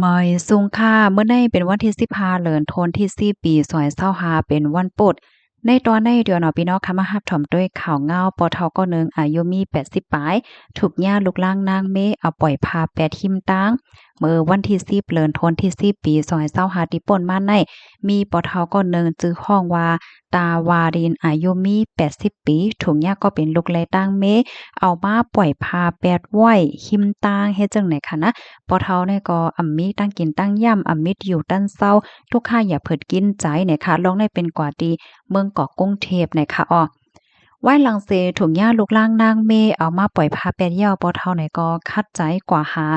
ໝາຍສູງຄ່າ ມື້ນີ້ເປັນວັນທີສິບຫ້າ ເດືອນທັນວາ ປີສອງພັນຊາວຫ້າ ເປັນວັນພຸດ. ໃນຕອນນີ້ດຽວເນາະ ພີ່ນ້ອງຄະ ມາຮັບຊົມດ້ວຍຂ່າວເຫງົາ ພໍ່ເຖົ້າຄົນໜຶ່ງອາຍຸມີແປດສິບປາຍ ຖືກຍາດລູກລ້າງນາງເມເອົາປ່ອຍພາແປດຫິມທາງ. ເມື່ອວັນທີສິບ ເດືອນທັນວາ ປີສອງພັນຊາວຫ້າ ທີ່ຜ່ານມານີ້ ມີພໍ່ເຖົ້າຄົນໜຶ່ງ ຊື່ຮ້ອງວ່າ ຕາວາລິນ ອາຍຸມີແປດສິບປີ ຖືກຍາດກໍເປັນລູກແລຕ່າງເມ ເອົາມາປ່ອຍພາແປດໄວ້ຫິມທາງ ເຮັດຈັ່ງໃດຄະນະ. ພໍ່ເຖົ້ານີ້ກໍອຳມີຕັ້ງກິນຕັ້ງຢາມ ອຳມີຢູ່ຕັ້ນເຊົາ ທຸກຂະຢ່າເພີດກິນໃຈນະຄະ. ເລື່ອງນີ້ເປັນກວ່າທີ່ເມືອງກອກ ກຸງເທບນະຄະ. ອອ ໄວ້ຫຼັງເສຍ ຖືກຍາດລູກລ້າງນາງເມເອົາມາປ່ອຍພາແປດແລ້ວ ພໍ່ເຖົ້ານີ້ກໍຂັດໃຈກວ່າຫາ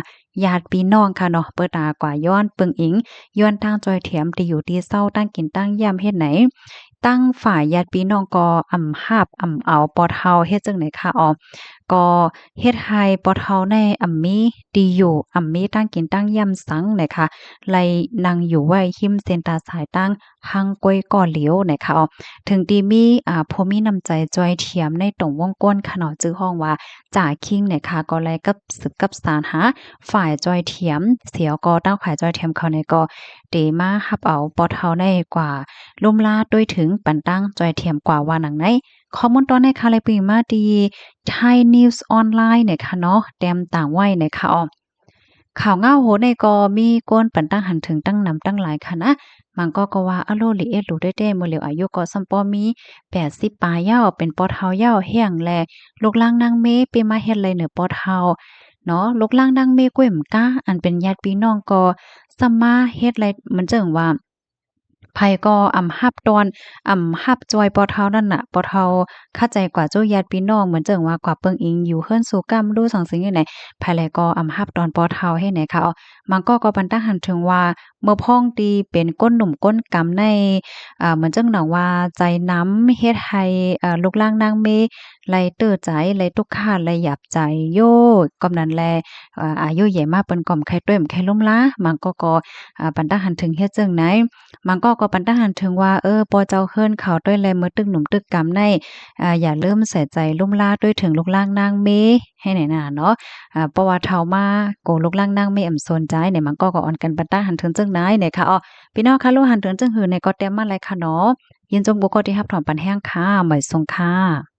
ຍາດພີ່ນ້ອງຄະເນາະ ເປີດຕາກວ່າ ຍ້ອນປຶງອີງ ຍ້ອນທາງຈ່ອຍແຖມທີ່ຢູ່ທີ່ເຊົາ ຕັ້ງກິນຕັ້ງຢາມເຮັດໃນ ທາງຝ່າຍຍາດພີ່ນ້ອງກໍອຳຮັບອຳເອົາພໍ່ເຖົ້າ ເຮັດຈັ່ງໃດຄະ. ອອ ກໍເຮັດໃຫ້ພໍ່ເຖົ້ານີ້ອຳມີທີ່ຢູ່ ອຳມີຕັ້ງກິນຕັ້ງຢາມສັງນະຄະ ໄດ້ນັ່ງຢູ່ໄວ້ຫິມເສັ້ນທາງສາຍຕາງ ຮັງກວຍກໍຫຼຽວນະຄະ. ເຖິງທີ່ມີ ອາ ຜູ້ມີນ້ຳໃຈຈ່ອຍແຖມໃນຕົງວົງກົ້ນຄະເນາະ ຊື່ຮ້ອງວ່າ ຈາຄິງນະຄະ ກໍໄດ້ກັບສືບກັບສານຫາຝ່າຍຈ່ອຍແຖມ ເສຍກໍທາງຝ່າຍຈ່ອຍແຖມເຂົານີ້ກໍໄດ້ມາຮັບເອົາພໍ່ເຖົ້ານີ້ກວ່າ ລົມລາໂດຍເຖິງປັນຕັ້ງຈ່ອຍແຖມກວ່າ ວ່າໜັງໃນ. ຂໍ້ມູນຕອນນີ້ຄະ ໄດ້ປຶ້ງມາທີ່ Thai News Online ນະຄະເນາະ ແຕ້ມຕາງໄວ້ນະຄະ. ອອ ຂ່າວເຫງົາໂຫນີ້ກໍມີຄົນປັນຕັ້ງຫັນເຖິງຕັ້ງນຳຕັ້ງຫຼາຍຄະນະ. ບາງກໍ ກໍວ່າ ອາໂລ ລິເອດຫຼູແທ້ໆ ມື້ຫຼຽວອາຍຸກໍສ່ຳພໍມີແປດສິບປາຍແລ້ວ ເປັນພໍ່ເຖົ້າແລ້ວ ແຮງແລະ ລູກລ້າງນາງເມເປັນມາເຮັດໄດ້ເນີພໍ່ເຖົ້າເນາະ ລູກລ້າງນາງເມກ້ວຍໝ້າ ອັນເປັນຍາດພີ່ນ້ອງກໍສ່ຳມາເຮັດໄດ້ ມັນຈຶ່ງວ່າ ໃຜກໍອຳຮັບຕອນ ອຳຮັບຊ່ອຍພໍ່ເຖົ້ານັ້ນນະ ພໍ່ເຖົ້າຂັດໃຈກວ່າໂຈຍາດພີ່ນ້ອງ ເໝືອນຈັ່ງວ່າກວ່າເບິ່ງເອງຢູ່ເຮືອນສູ່ກ້ຳລູກສັງສິງນີ້ແຫຼະ ໃຜແລກໍອຳຮັບຕອນພໍ່ເຖົ້າເຮັດໃນຄະ. ບາງກໍກໍປັນຕັ້ງຫັນເຖິງວ່າ ເມື່ອພ້ອງທີ່ເປັນກົ້ນໜຸ່ມກົ້ນກຳໃນ ເອີ ເໝືອນຈັ່ງໜັງວ່າໃຈນຳ ເຮັດໃຫ້ ເອີ ລູກລ້າງນາງເມໄດ້ເຕີໃຈ ໄດ້ທຸກຂະ ໄດ້ຫຍາບໃຈຢູ່ ກຳນັ້ນແລ ເອີ ອາຍຸໃຫຍ່ມາເພິ່ນກໍບໍ່ໄຄຕົວເອງ ບໍ່ໄຄລົມລາ. ບາງກໍກໍ ເອີ ປັນຕັ້ງຫັນເຖິງເຮັດຈັ່ງໃດ ບາງກໍກໍປັນຕັ້ງຫັນເຖິງວ່າ ເອີ ພໍ່ເຈົ້າເຮືອນເຂົາຕົວເອງແລ ເມື່ອຕຶກໜຸ່ມຕຶກກຳໃນ ເອີ ຢ່າລືມໃສ່ໃຈລົມລາຕົວເອງເຖິງລູກລ້າງນາງເມ ໃຫ້ແນ່ນາເນາະ ເພາະວ່າເຖົ້າມາ ໂກລູກລ້າງນາງເມອຳສົນໃຈໃນ ບາງກໍກໍອ່ອນກັນປັນຕັ້ງຫັນເຖິງຈັ່ງໃດໃນຄະ. ອອ ພີ່ນ້ອງຄະ ຮູ້ຫັນເຖິງຈັ່ງຫືໃນກໍແຕ້ມມາໄດ້ຄະເນາະ. ຍິນດີຂອບໃຈທີ່ຮັບຊົມປັນແຮງຄະ ໝາຍສົງຄະ.